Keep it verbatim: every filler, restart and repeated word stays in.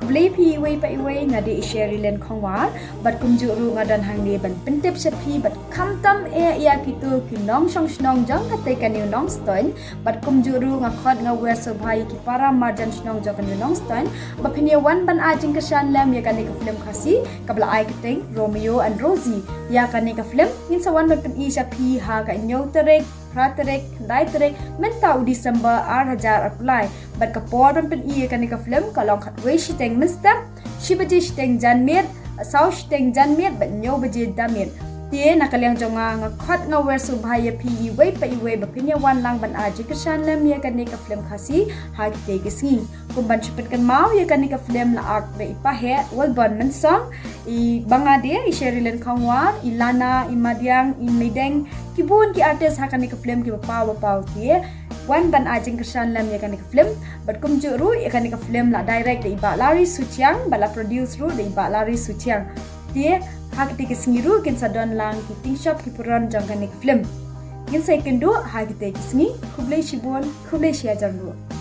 Khublei phi iwei pa iwei, nga dei i Sherry Len Khongwar, bad kumjuh ruh nga don hangne ban pyntip sha phi bad khamtam eh ïa kito ki nongshong shnong jong kata ka New Nongstoiñ, bad kumjuh ruh nga khot nga wer sngewbha ïa ki para marjan shnong jong ka New Nongstoiñ ba phin ïa wan ban ai jingkyrshan lem ïa kane ka film Khasi kaba la ai kyrteng Romeo and Rosie. Ïa kane ka film ngin sa wan ban pyni sha phi ha ka hynñiew tarik, phra tarik, khyndai tarik mynta u December ar hajar arphew lai. Bad ka por ban pyni ïa kane ka film ka long khatwei shiteng mynstep, shi baje shiteng janmiet, saw shiteng janmiet bad hynñiew baje da miet. Te na ka liang jong nga, nga khot nga wer sngewbha ïa phi iwei pa iwei ba phin ïa wan lang ban ai jingkyrshan lem ïa kane ka film Khasi ha kite ki sngi. Kum ban shu pynkynmaw, ïa kane ka film la act da i Paheh Wilbon Mynsong, i Bangade, i Sherry Len Khongwar, i Lana, i Madiang, i Meideng, ki bun ki artist ha kane ka film kiba paw ba paw. Te wan ban ai jingkyrshan lem ïa kane ka film. Bad kumjuh ruh ïa kane ka film la direct da i Bah Larry Suchiang bad la produce ruh da i Bah Larry Suchiang. Te ha kite ki sngi ruh kin sa don lang ki tyngshop ki puron jong kane ka film. Ngin sa ïakynduh ha kite ki sngi. Khublei shibun, khublei shihajar nguh.